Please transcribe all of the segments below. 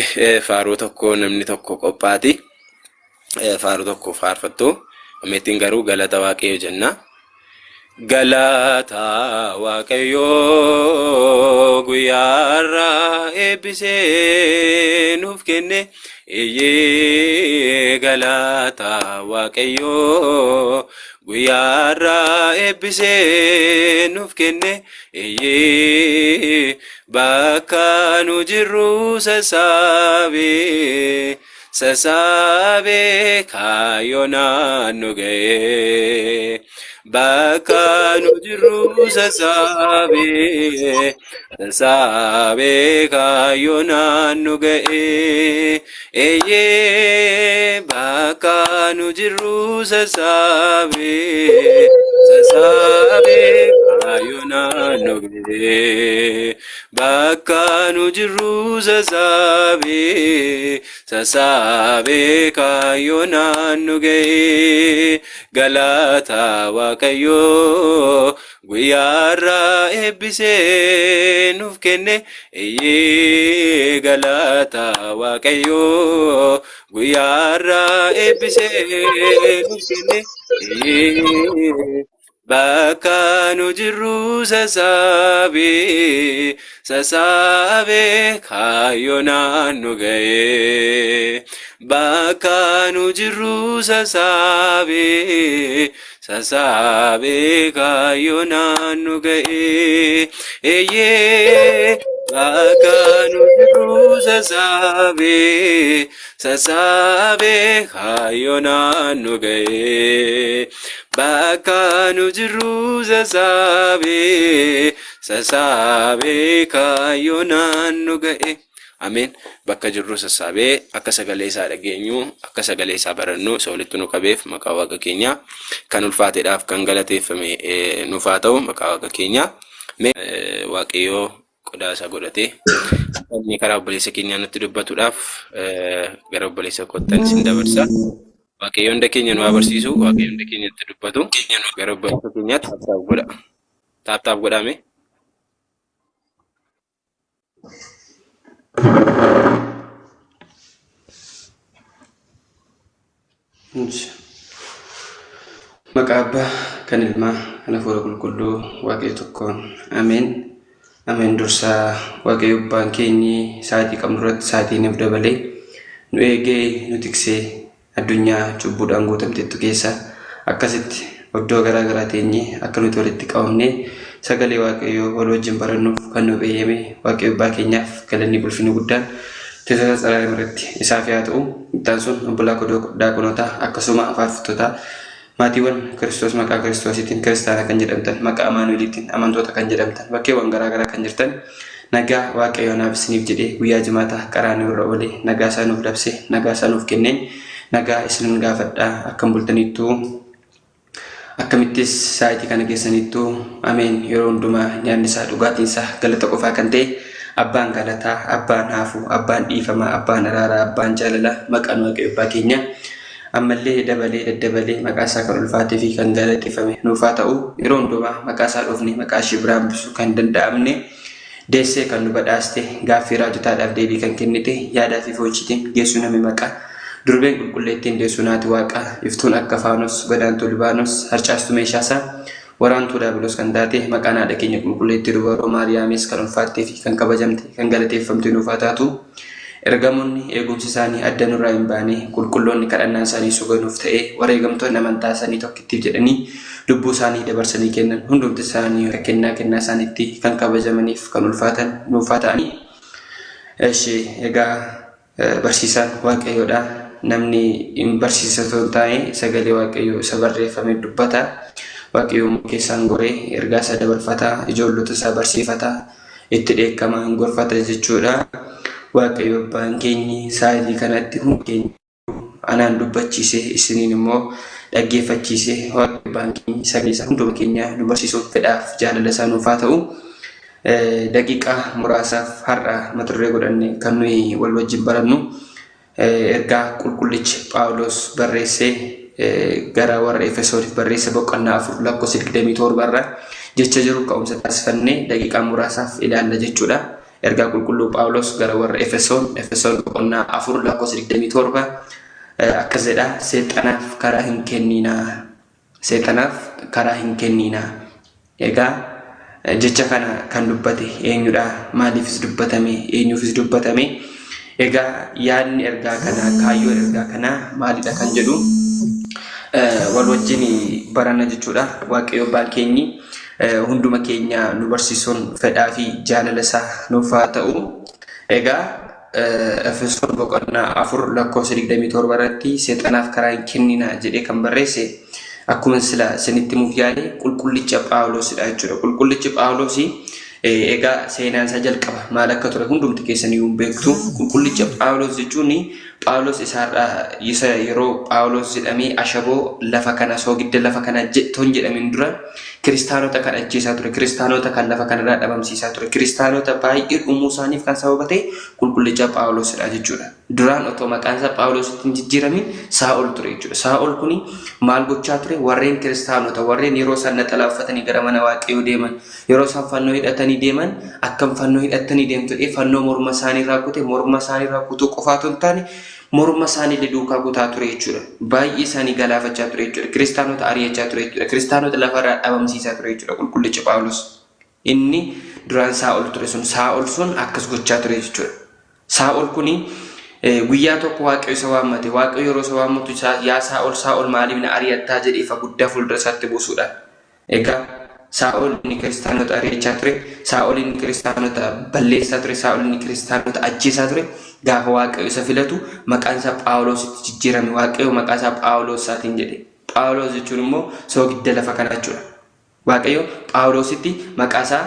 Faaruu tokko namni tokko qophaati. Faaruu tokko faarfattu. Ameettiin garuu galata Waaqayyo jenna. Galata Waaqayyoo guyyaarraa eebbisee nuuf kenne. Iyyee galata Waaqayyoo guyyaarraa eebbisee nuuf kenne. Iyyee bakka nu jirru sassaabee sassaabee kaayyoo naannu ga'ee. Bakka nu jirru sassaabee sassaabee kaayyoo naannu ga'ee. Eeyyee bakka nu jirru sassaabee sassaabee kaayyoo naannu ga'ee. Bakka nu jirru sassaabee sassaabee kaayyoo naannu ga'ee. Galata Waaqayyoo guyyaarraa eebbisee nuuf kenne. Iyyee galata Waaqayyoo guyyaarraa eebbisee nuuf kenne. Iyyee bakka nu jirru sassaabee sassaabee kaayyoo naannu ga'ee. Bakka nu jirru sassaabee sassaabee kaayyoo naannu ga'ee. Eeyyee bakka nu jirru sassaabee sassaabee kaayyoo naannu ga'ee. Bakka nu jirru sassaabee sassaabee kaayyoo naannu ga'e. Ameen. Bakka jirru sassaabee akka sagalee isaa dhageenyu, akka sagalee isaa barannu isa walitti nu qabeef maqaa Waaqa keenyaa kan ulfaateedhaaf kan galateeffame nuuf haa ta'u maqaa Waaqa keenyaa. Mee Waaqayyoo qodaa isaa godhatee akka inni karaa obboleessa keenyaa nutti dubbatuudhaaf gara obboleessa koottan isin dabarsa. Waaqayyo hunda keenya nu haa barsiisu, Waaqayyo hunda keenya itti dubbatu. Gara obboleessa keenyaatti taaptaap godha. Taaptaap godhaa mee. Maqaa Abbaa kan Ilmaa kan Hafuura Qulqulluu Waaqayyo tokkoon Ameen. Ameen dursaa Waaqayyo Abbaan keenyi sa'aatii qabnu irratti sa'aatii nuuf dabalee nu eegee nu tiksee addunyaa cubbuudhaan guutamteettu keessa akkasitti oddoo garaa garaa teenyee akka nuti walitti qabamnee sagalee Waaqayyoo wal wajjin barannuuf kan nuuf eeyyame Waaqayyo Abbaa keenyaaf galanni ulfinni guddaan teessoo isaa tsaraarim irratti isaaf yaa ta'u. Ittaan sun obbolaa daaqonotaa akkasuma faarfattootaa maatiiwwan Kiristoos maqaa Kiristoosiitiin kiristaana kan jedhamtan maqaa Amaanu'eliitiin amantoota kan jedhamtan bakkeewwan garaa garaa kan jirtan nagaa Waaqayyo anaaf isiniif jedhee guyyaa jimaataa qaraaniyo irra oolee nagaa isaa nuuf labsee nagaa isaa nuuf kenneen nagaa isinan gaafadha. Akkam bultaniittuu? Akkamittis sa'aatii kana geessaniittuu? Ameen. Yeroo hundumaa nyaanni isaa dhugaatiin isaa galata qofaa kan ta'e abbaan galataa, abbaan haafuu, abbaan dhiifamaa, abbaan araaraa, abbaan jaalalaa maqaan Waaqayyo abbaa keenyaa ammallee dabalee daddabalee maqaa isaa kan ulfaatee fi kan galateeffame nuuf haa ta'u. Yeroo hundumaa maqaa isaa dhoofne maqaa ishee biraa hambisuu kan danda'amne deessee kan nu badhaaste gaaffii raajotaadhaaf deebii kan kennite yaadaa fi foonshiitiin geessuu namni maqaa durbeen qulqulleettiin deessuu naati waaqaa iftuun akka faanos godaantuu Libaanos harcaastuu meeshaasaa waraantuu daabiloos kan taate maqaan haadha keenya qulqulleettii dubaroo Maariyaamis kan ulfaattee fi kan kabajamte kan galateeffamte nuuf haa taatu. Ergamoonni eegumsi isaanii adda nurraa hin baane, qulqulloonni kadhannaan isaanii soga nuuf ta'e, wareegamtoonni amantaa isaanii tokkittiif jedhanii lubbuu isaanii dabarsanii kennan hundumti isaanii kennaa kennaa isaaniitti kan kabajamaniif kan ulfaatan nuuf haa ta'ani. Eshi egaa barsiisaan Waaqayyoodha. Namni hin barsiisa osoo hin taane sagalee Waaqayyoo isa barreeffame dubbata. Waaqayyo immoo keessaan goree ergaa isaa dabarfata, ijoollota isaa barsiifata, itti dheekkama hin gorfata jechuudha. Waaqayyo abbaan keenyi sa'aatii kanatti hundi keenya anaan dubbachiise isiniin immoo dhaggeeffachiise Waaqayyo abbaan keenyi sagalee isaa hunduma keenya nu barsiisuuf fedhaaf jaalala isaa nuuf haa ta'u. Daqiiqaa muraasaaf har'a mata duree godhanne kan nuyi wal wajjin barannu ergaa qulqullichi Phaawulos barreessee gara warra Efesooniif barreesse boqonnaa 4 lakkoofsa 27 irra jecha jiru ka'umsa taasifannee daqiiqaa muraasaaf ilaalla jechuudha. Ergaa Qulqulluu Phaawulos gara warra Efesoon, Efesoon boqonnaa 4 lakkoofsa 27 akkas jedha, Seexanaaf karaa hin kenninaa. Seexanaaf karaa hin kenninaa. Egaa jecha kana kan dubbate eenyudha? Maaliifis dubbatame? Eenyuufis dubbatame? Egaa yaadni ergaa kanaa, kaayyoon ergaa kanaa maalidha kan jedhu wal wajjin baranna jechuudha. Waaqayyo abbaan keenyi hunduma keenya nu barsiisuun fedhaa fi jaalala isaa nuuf haa ta'u. Egaa Efesoon boqonnaa 4 lakkoofsa 27 irratti seexanaaf karaa hin kenninaa jedhee kan barreesse akkuma sila isinitti himuuf yaale qulqullicha Phaawulosidha jechuudha. Qulqullichi Phaawulos egaa seenaan isaa jalqaba maal akka ture hundumti keessan iyyuu hin beektu. Qulqullicha Phaawulos jechuun Phaawulos isaarraa isa yeroo Phaawulos jedhamee ashaboo lafa kana soogidda lafa kana jettoon jedhamin dura kiristaanota kan ajjeesaa ture, kiristaanota kan lafa kanarraa dhabamsiisaa ture, kiristaanota baay'ee dhumuu isaaniif kan sababa ta'e qulqullicha Phaawulosidha jechuudha. Duraan otoo maqaan isaa Phaawulositti hin jijjiiramin Saa'ol ture jechuudha. Saa'ol kuni maal gochaa ture? Warreen kiristaanota, warreen yeroo isaan naxalaa uffatanii gara mana Waaqayyoo deeman, yeroo isaan fannoo hidhatanii deeman, akkam fannoo hidhattanii deemtu jedhee fannoo morma isaaniirraa kute, morma isaaniirraa kutuu qofaa otoo hin taane morma isaaniillee duukaa kutaa ture jechuudha. Baay'ee isaanii galaafachaa ture jechuudha. Kiristaanota ari'achaa ture jechuudha. Kiristaanota lafarraa dhabamsiisaa ture jechuudha qulqullichi Phaawulos. Inni duraan Saa'ol ture sun Saa'ol sun akkas gochaa ture jechuudha. Saa'ol kuni guyyaa tokko Waaqayyo isa waammate. Waaqayyo yeroo isa waammatu yaa Saa'ol Saa'ol maaliif na ari'attaa jedhee ifa guddaa fuuldura isaatti buusuudhaan. Egaa Saa'ol inni kiristaanota ari'achaa ture, Saa'ol inni kiristaanota balleessaa ture, Saa'ol inni kiristaanota ajjeesaa ture, gaafa Waaqayyo isa filatu maqaan isaa Phaawulositti jijjiirame. Waaqayyo maqaa isaa Phaawulos isaatiin jedhe. Phaawulos jechuun immoo soogidda lafa kanaa jechuudha. Waaqayyo Phaawulositti maqaa isaa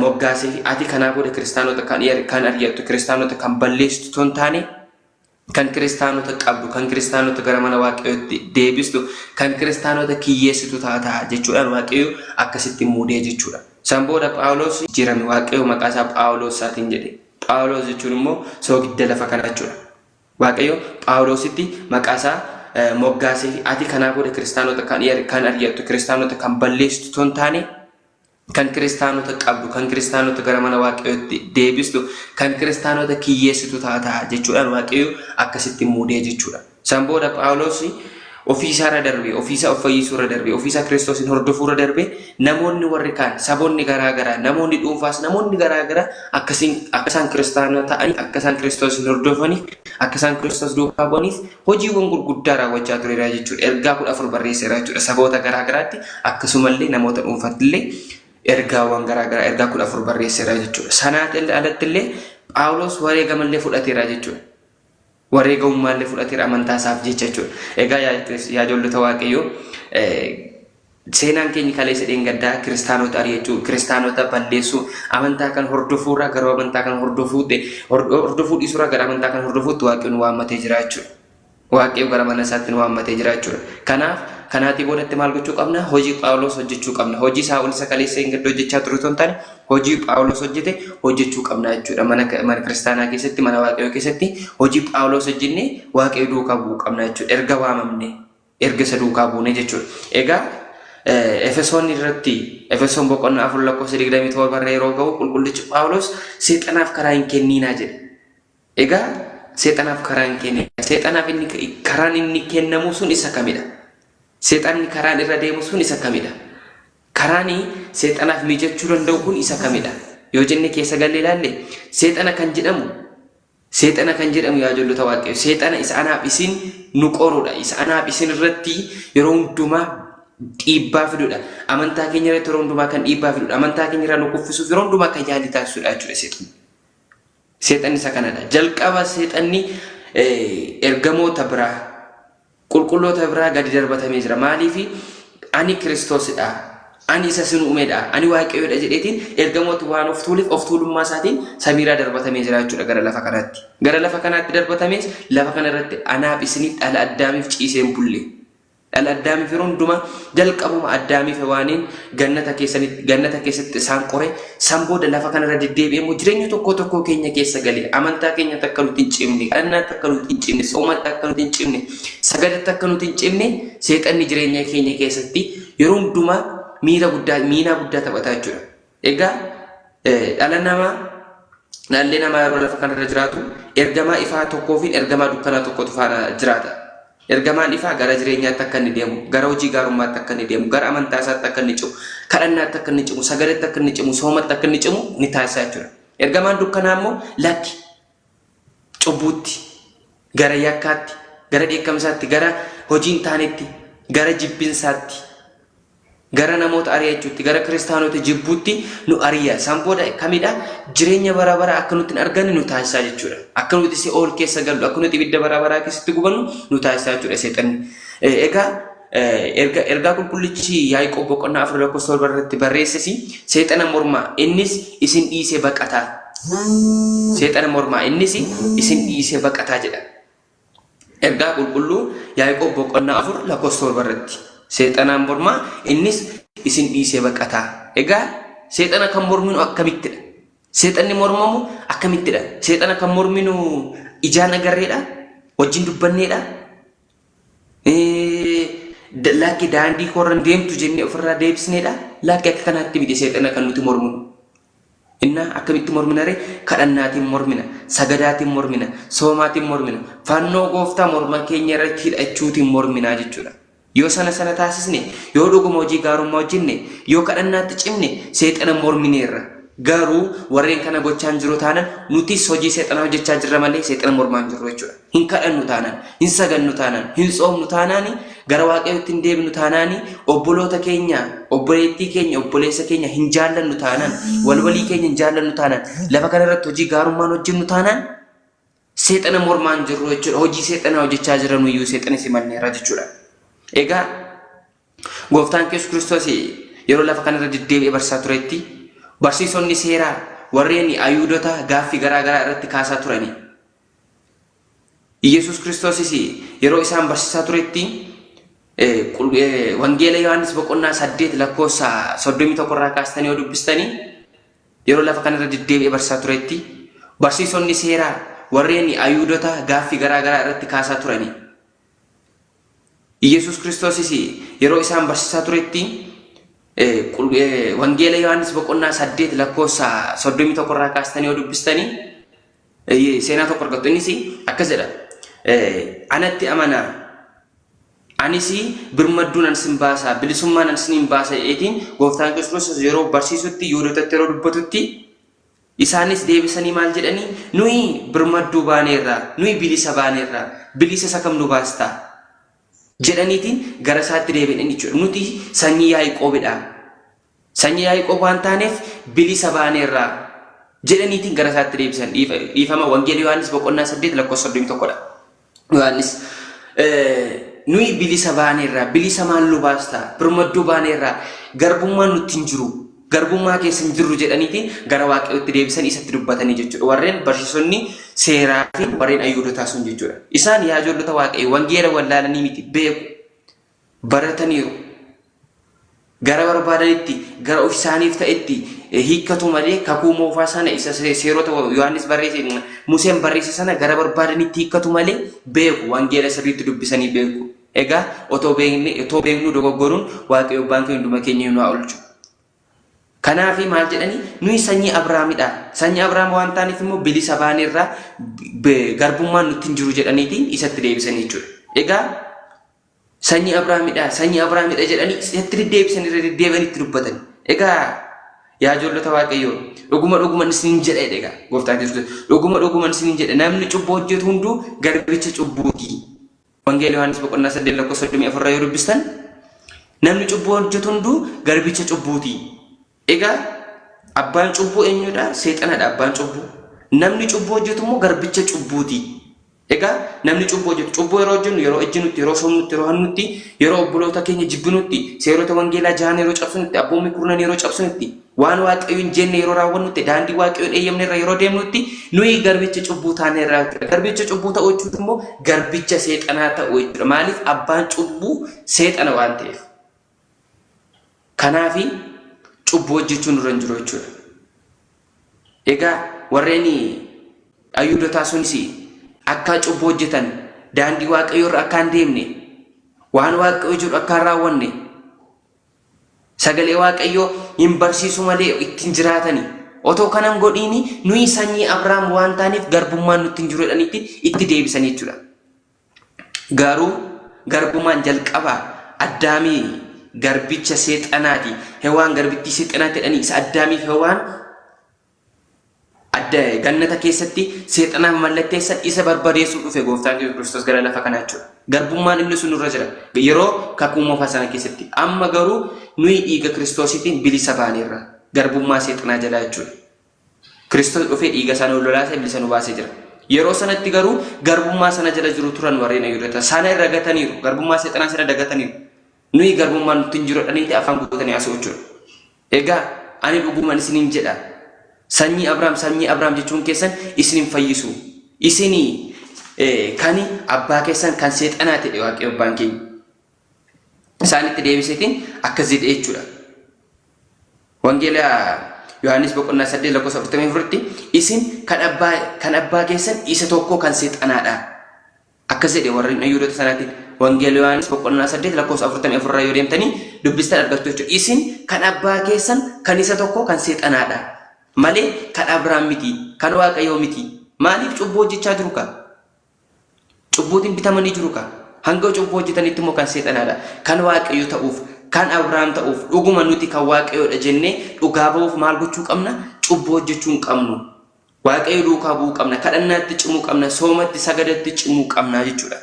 moggaasee fi ati kanaa booda kiristaanota kan ari'attu, kiristaanota kan balleessitu otoo hin taane kan kiristaanota qabdu, kan kiristaanota gara mana Waaqayyootti deebistu, kan kiristaanota kiyyeessitu taata jechuudhaan Waaqayyo akkasitti muudee jechuudha. San booda Phaawulos jijjiirame. Waaqayyo maqaa isaa Phaawulos isaatiin jedhe. Phaawulos jechuun immoo soogidda lafa kanaa jechuudha. Waaqayyo Phaawulositti maqaa isaa moggaasee fi ati kanaa booda kiristaanota kan ari'attu, kiristaanota kan balleessitu otoo hin taane kan kiristaanota qabdu, kan kiristaanota gara mana Waaqayyootti deebistu, kan kiristaanota kiyyeessitu taata jechuudhaan Waaqayyo akkasitti muudee jechuudha. San booda Phaawulos ofii isaarra darbee, ofii isaa of fayyisuurra darbee, ofii isaa Kiristoosiin hordofuurra darbee namoonni warri kaan, saboonni garaa garaa, namoonni dhuunfaas, namoonni garaa garaa akkasiin akka isaan kiristaana ta'aniif, akka isaan Kiristoosiin hordofaniif, akka isaan Kiristoos duukaa bu'aniif hojiiwwan gurguddaa raawwachaa tureera jechuudha. Ergaa 14 barreesseera jechuudha. Saboota garaa garaatti akkasumallee namoota dhuunfaatti illee ergaawwan garaa garaa ergaa 14 barreesseera jechuudha. Sanaatiin alatti illee Phaawulos wareegamallee fudhateera jechuudha. Wareegamummaallee fudhateera amantaa isaaf jecha jechuudha. Egaa yaa ijoollota Waaqayyoo Seenaan keenya kaleessa dheengaddaa kiristaanota ari'achuu, kiristaanota balleessuu, amantaa kan hordofuurraa gara amantaa kan hordofuutti, hordofuu dhiisuurraa gara amantaa kan hordofuutti Waaqayyo nu waammatee jira jechuudha. Waaqayyo gara mana isaatti nu waammatee jira jechuudha. Kanaaf kanaatii boodatti maal gochuu qabna? Hojii Phaawulos hojjechuu qabna. Hojii Saa'ol isa kaleessa dheengadda hojjechaa ture osoo hin taane hojii Phaawulos hojjete hojjechuu qabna jechuudha. Mana kiristaanaa keessatti, mana Waaqayyoo keessatti hojii Phaawulos hojjennee Waaqayyo duukaa bu'uu qabna jechuudha. Erga waamamne. erga isa duukaa buune jechuudha. Egaa Efesoon irratti Efesoon boqonnaa 4 lakkoofsa 27 irra yeroo ga'u qulqullichi Phaawulos seexanaaf karaa hin kenniinaa jedhe. Egaa seexanaaf karaa hin kenniinaa. Seexanaaf inni karaan inni kennamu sun isa kamidha? Seexanni karaan irra deemu sun isa kamidha? Karaan seexanaaf mijachuu danda'u kun isa kamidha? Yoo jenne keessa galle ilaalle seexana kan jedhamu Seexana kan jedhamu yaa ijoollota Waaqayyo, seexana isa anaaf isin nu qorudha. Isa anaaf isin irratti yeroo hundumaa dhiibbaa fidudha. Amantaa keenya irratti yeroo hundumaa kan dhiibbaa fidudha. Amantaa keenya irraa nu kuffisuuf yeroo hundumaa kan yaalii taasisudha jechuudha seexanni. Seexanni isa kanadha. Jalqaba seexanni ergamoota biraa Qulqulloota biraa gadi darbatamee jira. Maaliif? Ani Kiristoosidha. Ani isa sin uumedha. Ani Waaqayyoodha jedheetiin ergamoota waan of tuuleef of tuulummaa isaatiin samiirraa darbatamee jira jechuudha gara lafa kanaatti. Gara lafa kanaatti darbatamees lafa kana irratti anaaf isiniif dhala Addaamiif ciisee hin bulle. Dhala Addaamiif yeroo hundumaa jalqabuma Addaamiif Hewaaniin gannata keessanitti gannata keessatti isaan qore San booda lafa kanarra deddeebi'ee immoo jireenya tokkoo tokkoo keenya keessa galee amantaa keenyatti akka nuti hin cimne, kadhannaatti akka nuti hin cimne, soomatti akka nuti hin cimne, sagadatti akka nuti hin cimne seexanni jireenya keenya keessatti yeroo hundumaa miira guddaa miinaa guddaa taphataa jechuudha. Egaa dhala namaa Dhalli namaa yeroo lafa kanarra jiraatu ergamaa ifaa tokkoo fi ergamaa dukkanaa tokkotu faana jiraata. Ergamaan ifaa gara jireenyaatti akka inni deemu, gara hojii gaarummaatti akka inni deemu, gara amantaa isaatti akka inni cimu, kadhannaatti akka inni cimu, sagaletti akka inni cimu, soomatti akka inni cimu ni taasisa jechuudha. Ergamaan dukkanaa immoo lakki cubbuutti, gara yakkaatti, gara dheekkamsaatti, gara hojii hin taanetti, gara jibbinsaatti, gara namoota ari'achuutti, gara kiristaanota jibbuutti nu ari'a. San booda kamidha? Jireenya bara baraa akka nuti hin arganne nu taasisaa jechuudha. Akka nuti si'ool keessa gallu, akka nuti ibidda bara baraa keessatti gubannu nu taasisaa jechuudha seexanni. Egaa ergaa qulqullichi Yaaqoob boqonnaa 4 lakkoofsa 7 irratti barreesses seexana mormaa innis isin dhiisee baqataa. Seexana mormaa innis isin dhiisee baqataa jedha. Ergaa qulqulluu Yaaqoob boqonnaa 4 lakkoofsa 7 irratti. Seexanaan mormaa innis isin dhiisee baqataa. Egaa seexana kan morminu akkamittidha? Seexanni mormamu akkamittidha? Seexana kan morminu ijaan agarreedha? Wajjin dubbanneedha? Lakki daandii koorran deemtu jennee ofirraa deebisneedha? Lakki akka kanaatti miti seexana kan nuti morminu. Innaa akkamitti mormina ree? Kadhannaatiin mormina, sagadaatiin mormina, soomaatiin mormina, fannoo gooftaa morma keenya irratti hidhachuutiin mormina jechuudha. Yoo sana sana taasisne, yoo dhuguma hojii gaarummaa hojjenne, yoo kadhannaatti cimne seexana mormineerra. Garuu warreen kana gochaa hin jiru taanan nutis hojii seexanaa hojjechaa jirra malee seexana mormaa hin jirru jechuudha. Hin kadhannu taanaan, hin sagannu taanaan, hin tsoomnu taanaani, gara Waaqayyootti hin deebinu taanaani, obboloota keenya, obboleettii keenya, obboleessa keenya hin jaallannu taanaan, walwalii keenya hin jaallannu taanaan, lafa kana irratti hojii gaarummaan hojjennu taanaan, seexana mormaa hin jirru jechuudha. Hojii seexanaa hojjechaa jirra nuyyuu seexana simanneerra jechuudha. Egaa Gooftaan Yesuus Kiristoos yeroo lafa kanarra deddeebi'ee barsiisaa turetti barsiisonni seeraa warreen Ayuudota gaaffii garaa garaa irratti kaasaa turani. Yesuus Kiristoosis yeroo isaan barsiisaa turetti Wangeela Yohaannis boqonnaa 8 lakkoofsa 31 irraa kaastanii yoo dubbistanii yeroo lafa kanarra deddeebi'ee barsiisaa turetti barsiisonni seeraa warreen Ayuudota gaaffii garaa garaa irratti kaasaa turani. Yesuus Kiristoosis yeroo isaan barsiisaa turetti Wangeela Yohaannis boqonnaa 8 lakkoofsa 31 irraa kaastanii yoo dubbistanii seenaa tokko argattu. Innis akkas jedha. Anatti amanaa. Anis birmadduu nan sin baasa, bilisummaa nan siniin baasa jedheetiin gooftaan Kiristoos yeroo barsiisutti, Yihudootatti yeroo dubbatutti isaanis deebisanii maal jedhanii nuyi birmadduu baaneerra, nuyi bilisa baaneerra, bilisa isa kam nu baasta jedhaniitiin gara isaatti deebi'an jechuudha. Nuti sanyii Yaaqoobidha. Sanyii Yaaqoob waan taaneef bilisa baaneerra jedhaniitiin gara isaatti deebisan. Dhiifama Wangeela Yohaannis boqonnaa 8 lakkoofsa 31 dha. Yohaannis nuyi bilisa baaneerra, bilisa maal nu baasta, birmadduu baaneerra, garbummaan nutti hin jiru, garbummaa keessa hin jirru jedhaniitiin gara Waaqayyootti deebisan isatti dubbatanii jechuudha. Warreen barsiisonni seeraa fi warreen Ayyuudotaa sun jechuudha. Isaan yaa ijoollota Waaqayyoo wangeela wallaalanii miti beeku. Barataniiru. Gara barbaadanitti, gara of isaaniif ta'etti hiikkatu malee kakuu moofaa sana isa seerota Yohaannis barreesse, Museen barreesse sana gara barbaadanitti hiikkatu malee beeku. Wangeela sirriitti dubbisanii beeku. Egaa otoo beekne otoo beeknuu dogoggoruun Waaqayyo abbaan keenya hunduma keenya nu haa oolchu. Kanaaf maal jedhanii nuyi sanyii Abrahaamidha. Sanyii Abrahaam waan taaneef immoo bilisa baaneerraa garbummaan nutti hin jiru jedhaniitiin isatti deebisanii jechuudha. Egaa sanyii Abrahaamidha, sanyii Abrahaamidha jedhanii isatti deddeebisan irra deddeebi'anii itti dubbatan. Egaa yaa ijoollota Waaqayyoo dhuguma dhuguma isiniin jedha jedhe egaa gooftaan Yesuus dhuguma dhuguma isiniin jedha namni cubbuu hojjetu hunduu garbicha cubbuuti. Wangeela Yohaannis boqonnaa 8 lakkoofsa 34 irraa yoo dubbistan namni cubbuu hojjetu hunduu garbicha cubbuuti. Egaa abbaan cubbuu eenyudha? Seexanadha abbaan cubbuu. Namni cubbuu hojjetu immoo garbicha cubbuuti. Egaa namni cubbuu hojjetu cubbuu yeroo hojjennu yeroo ejjinutti yeroo sobnutti yeroo hannutti yeroo obboloota keenya jibbinutti seerota wangeelaa jahan yeroo cabsinutti abboommii kurnan yeroo cabsinutti waan waaqayyo hin jenne yeroo raawwannutti daandii waaqayyo hin eeyyamne irra yeroo deemnutti nuyi garbicha cubbuu taaneerra jechuudha. Garbicha cubbuu ta'uu jechuun immoo garbicha seexanaa ta'uu jechuudha. Maaliif abbaan cubbuu seexana waan ta'eef. Kanaafi cubbuu hojjechuun nurra hin jiru jechuudha. Egaa warreen Ayuudotaa sunis akka cubbuu hojjetan daandii Waaqayyoo irra akka hin deemne waan Waaqayyo jedhu akka hin raawwanne sagalee Waaqayyoo hin barsiisu malee ittiin jiraatani. Otoo kana hin godhiini nuyi sanyii Abrahaam waan taaneef garbummaan nutti hin jiru jedhaniitti itti deebisan jechuudha. Garuu garbummaan jalqaba Addaamii garbicha seexanaati, Hewaan garbittii seexanaati jedhanii isa Addaamiif Hewaan adda gannata keessatti seexanaaf mallatteessan isa barbadeessuuf dhufe gooftaan keenya Kiristoos gara lafa kanaa jechuudha. Garbummaan inni sun nurra jira. Yeroo kakuu moofaa sana keessatti. Amma garuu nuyi dhiiga Kiristoosiitiin bilisa baaneerra. Garbummaa seexanaa jalaa jechuudha. Kiristoos dhufee dhiiga isaa nu lolaasee bilisa nu baasee jira. Yeroo sanatti garuu garbummaa sana jala jiru turan warreen Ayhuudota. Sana irra gataniiru. Garbummaa seexanaa sana dagataniiru. Nuyi garbummaan nutti hin jiru jedhaniiti afaan guutanii haasa'u jechuudha. Egaa ani dhuguman isiniin jedha, sanyii Abrahaam, sanyii Abrahaam jechuun keessan isin hin fayyisu. Isin kan abbaa keessan kan seexanaa ta'e Waaqayyo abbaan keenya. Isaanitti deebiseetiin akkas jedhe jechuudha. Wangeela Yohaannis boqonnaa 8 lakkoofsa 44tti isin kan abbaa kan abbaa keessan isa tokko kan seexanaadha. Akkas jedhe warreen Yihuudoota sanaatiin. Wangeela Yohaannis boqonnaa 8 lakkoofsa 44 irraa yoo deemtanii dubbistan argattu jechuudha. Isin kan abbaa keessan kan isa tokko kan seexanaadha malee kan Abrahaam miti, kan Waaqayyoo miti. Maaliif cubbuu hojjechaa jiru kaa? Cubbuutiin bitamanii jiru kaa? Hanga cubbuu hojjetanitti immoo kan seexanaadha. Kan Waaqayyo ta'uuf, kan Abrahaam ta'uuf, dhuguma nuti kan Waaqayyoodha jennee dhugaa ba'uuf maal gochuu qabna? Cubbuu hojjechuu hin qabnu. Waaqayyo duukaa bu'uu qabna, kadhannaatti cimuu qabna, soomatti, sagadatti cimuu qabna jechuudha.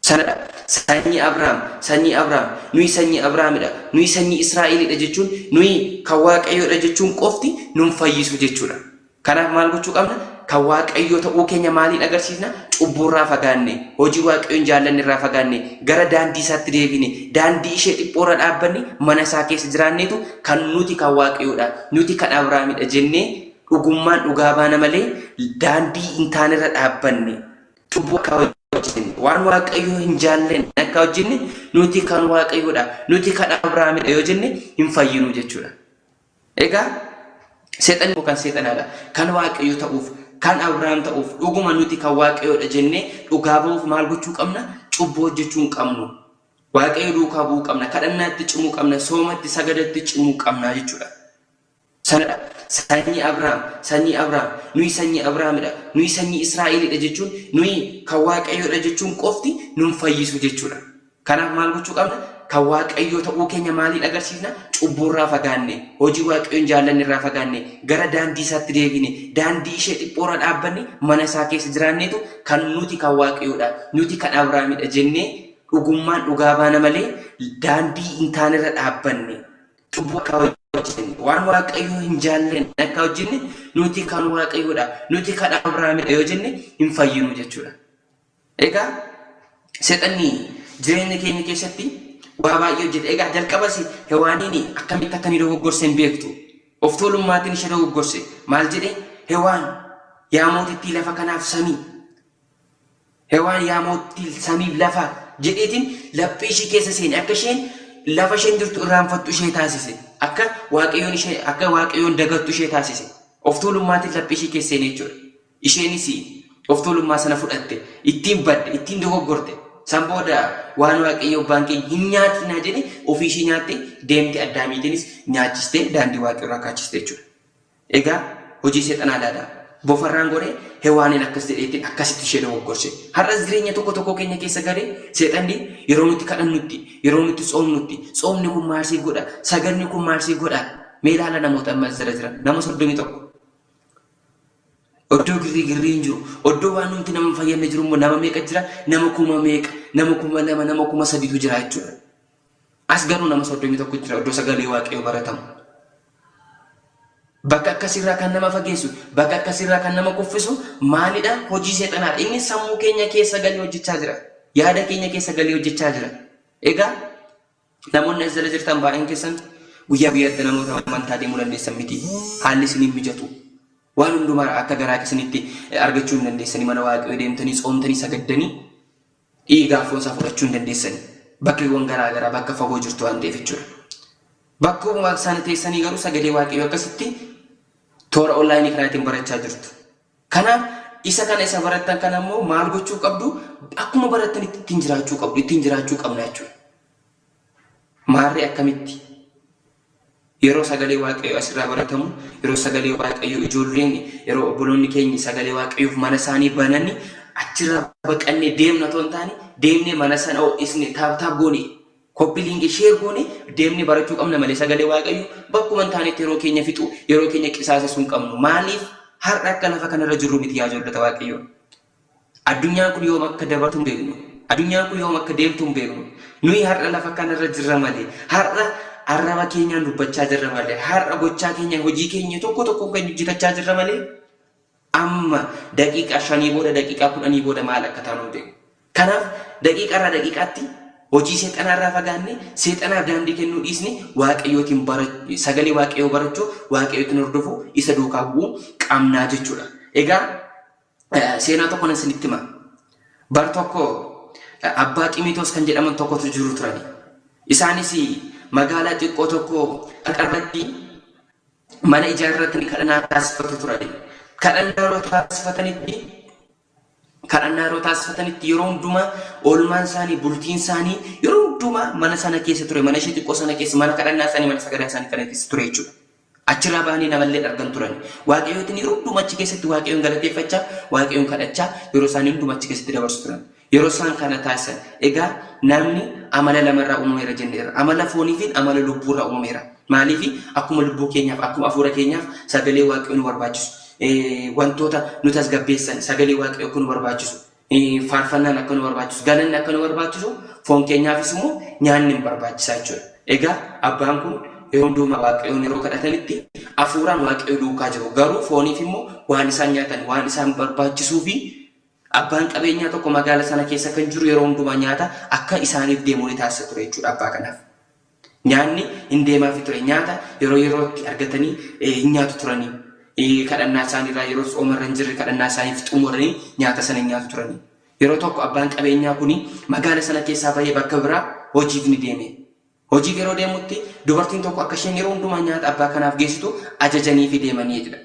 Sanadha. Sanyii Abrahaam, sanyii Abrahaam, nuyi sanyii Abrahaamidha, nuyi sanyii Israa'elidha jechuun, nuyi kan Waaqayyoodha jechuun qofti nun fayyisu jechuudha. Kanaaf maal gochuu qabna? Kan Waaqayyoo ta'uu keenya maaliin agarsiisna? Cubbuurraa fagaanne, hojii Waaqayyoon jaallanne irraa fagaanne, gara daandii isaatti deebine, daandii ishee dhiphoorra dhaabbanne, mana isaa keessa jiraanneetu kan nuti kan Waaqayyoodha, nuti kan Abrahaamidha jennee dhugummaan dhugaa baana malee daandii hin taanerra dhaabbanne cubbuu akka hojjenne waan Waaqayyo hin jaallanne akka hojjenne nuti kan Waaqayyoodha nuti kan Abrahaamidha yoo jenne hin fayyinu jechuudha. Egaa seexanni immoo kan seexanaadha. Kan Waaqayyo ta'uuf kan Abrahaam ta'uuf dhuguma nuti kan Waaqayyoodha jennee dhugaa ba'uuf maal gochuu qabna? Cubbuu hojjechuu hin qabnu. Waaqayyo duukaa bu'uu qabna. Kadhannaatti cimuu qabna. Soomatti sagadatti cimuu qabna jechuudha. Sanadha. Sanyii Abrahaam, sanyii Abrahaam, nuyi sanyii Abrahaamidha, nuyi sanyii Israa'elidha jechuun, nuyi kan Waaqayyoodha jechuun qofti nun fayyisu jechuudha. Kanaaf maal gochuu qabna? Kan Waaqayyoo ta'uu keenya maaliin agarsiisna? Cubbuurraa fagaanne, hojii Waaqayyoon jaallanne irraa fagaanne, gara daandii isaatti deebine, daandii ishee dhiphoorra dhaabbanne, mana isaa keessa jiraanneetu kan nuti kan Waaqayyoodha, nuti kan Abrahaamidha jennee dhugummaan dhugaa baana malee daandii hin taanerra dhaabbanne. Cubbuu akka hojjenne, waan Waaqayyo hin jaallanne akka hojjenne, nuti kan Waaqayyoodha, nuti kan Abrahaamidha yoo jenne hin fayyinu jechuudha. Egaa seexanni jireenya keenya keessatti waa baay'ee hojjeta. Egaa jalqabas Hewaaniin akkamitti akka inni dogoggorse hin beektu. Of tuulummaatiin ishee dogoggorse. Maal jedhe? Hewaan yaa mootittii lafa kanaaf samii. Hewaan yaa mootittii samiif lafaa jedheetiin laphee ishii keessa seene akka isheen lafa isheen jirtu irraanfattu ishee taasise. Akka Waaqayyoon ishee akka Waaqayyoon dagattu ishee taasise. Of tuulummaatiin laphee ishii keessa seene jechuudha. Isheenis of tuulummaa sana fudhatte, ittiin badde, ittiin dogoggorte. San booda waan Waaqayyo abbaan keenya hin nyaatinaa jedhe ofii ishee nyaatte deemte Addaamiitiinis nyaachistee daandii Waaqayyoo irraa kaachiste jechuudha. Egaa hojii seexanaa ilaalaa. Bofarraan goree Hewaaniin akkas jedheetiin akkasitti ishee dogoggorse. Har'as jireenya tokko tokkoo keenya keessa galee seexanni yeroo nuti kadhannutti, yeroo nuti tsoomnutti, tsoomni kun maal siif godha, sagadni kun maal siif godha. Mee ilaala namoota amma as jala jiran, nama 31. Oddoo girrii girrii hin jiru. Oddoo waan nuti nama hin fayyadne jiru immoo nama meeqa jira? Nama kuma meeqa, nama 2000, nama 3000tu jira jechuudha. As garuu nama 31 jira oddoo sagalee Waaqayyoo baratamu. Bakka akkasiirraa kan nama fageessu, bakka akkasiirraa kan nama kuffisu maalidha? Hojii seexanaadha. Inni sammuu keenya keessa galee hojjechaa jira. Yaada keenya keessa galee hojjechaa jira. Egaa namoonni as jala jirtan baay'een keessan guyyaa guyyaatti namoota amantaa deemuu dandeessan miti. Haalli isin hin mijatu. Waan hundumaa akka garaa keessanitti argachuu hin dandeessanii mana Waaqayyoo deemtanii tsoomtanii sagaddanii dhiigaa foon isaa fudhachuu hin dandeessani. Bakkeewwan garaa garaa bakka fagoo jirtu waan ta'eef jechuudha. Bakkuma sana teessanii garuu sagalee Waaqayyoo akkasitti toora onlaayinii kanaatiin barachaa jirtu. Kanaaf isa kana isa barattan kana immoo maal gochuu qabdu? Akkuma barattanitti ittiin jiraachuu qabdu, ittiin jiraachuu qabna jechuudha. Maarree akkamitti? Yeroo sagalee Waaqayyoo asirraa baratamu, yeroo sagalee Waaqayyoo ijoolleen, yeroo obboloonni keenya sagalee Waaqayyoof mana isaanii banani, achirraa baqannee deemna otoo hin taane, deemnee mana sana ho'isne, tap tap goone, copy link share goone, deemnee barachuu qabna malee sagalee Waaqayyoo bakkuma hin taanetti yeroo keenya fixu, yeroo keenya qisaasessuu hin qabnu. Maaliif? Har'a akka lafa kanarra jirru miti, yaa ijoollota Waaqayyoo. Addunyaan kun yoom akka dabartu hin beeknu. Addunyaan kun yoom akka deemtu hin beeknu. Nuyi har'a lafa kanarra jirra malee, har'a arraba keenyaan dubbachaa jirra malee, har'a gochaa keenya, hojii keenya tokko tokkoon kan hojjetachaa jirra malee, amma daqiiqaa 5 booda, daqiiqaa 10 booda maal akka taanu hin beeknu. Kanaaf daqiiqaarraa daqiiqaatti hojii seexanaarraa fagaanne, seexanaaf daandii kennuu dhiisne, Waaqayyootiin sagalee Waaqayyoo barachuu, Waaqayyootiin hordofuu, isa duukaa bu'uu qabnaa jechuudha. Egaa seenaa tokko nan isinitti hima. Bar tokko abbaa Ximitoos kan jedhaman tokkotu jiru turani. Isaanis magaalaa xiqqoo tokko qarqarratti mana ijaarratanii kadhannaa taasifatu turani. Kadhannaa yeroo taasifatanitti yeroo hundumaa oolmaan isaanii, bultiin isaanii yeroo hundumaa mana sana keessa ture, mana ishee xiqqoo sana keessa, mana kadhannaa isaanii, mana sagadaa isaanii kana keessa ture jechuudha. Achirraa bahanii namallee argan turan. Waaqayyootiin yeroo hundumaa achi keessatti Waaqayyoon galateeffachaa, Waaqayyoon kadhachaa yeroo isaanii hundumaa achi keessatti dabarsu turan. Yeroo isaan kana taasisan, egaa namni amala lamarraa uumameera jenneerra. Amala foonii fi amala lubbuurraa uumameera. Maaliif? Akkuma lubbuu keenyaaf, akkuma hafuura keenyaaf sagalee Waaqayyoo nu barbaachisu. Wantoota nu tasgabbeessan sagalee Waaqayyoo akka nu barbaachisu. Faarfannaan akka nu barbaachisu, galanni akka nu barbaachisu, foon keenyaafis immoo nyaanni hin barbaachisaa jechuudha. Egaa abbaan kun yeroo hundumaa Waaqayyoon yeroo kadhatanitti hafuuraan Waaqayyo duukaa jiru. Garuu fooniif immoo waan isaan nyaatan, waan isaan barbaachisuu fi abbaan qabeenyaa tokko magaala sana keessa kan jiru yeroo hundumaa nyaata akka isaaniif deemu ni taasisa ture jechuudha abbaa kanaaf. Nyaanni hin deemaafi ture. Nyaata yeroo yerootti argatanii hin nyaatu turanii. Kadhannaa isaaniirraa yeroo tsoomarra hin jirre kadhannaa isaaniif xumuranii nyaata sana hin nyaatu turanii. Yeroo tokko abbaan qabeenyaa kuni magaala sana keessaa bahee bakka biraa hojiif ni deeme. Hojiif yeroo deemutti dubartiin tokko akka isheen yeroo hundumaa nyaata abbaa kanaaf geessitu ajajaniifi deemanii jedha.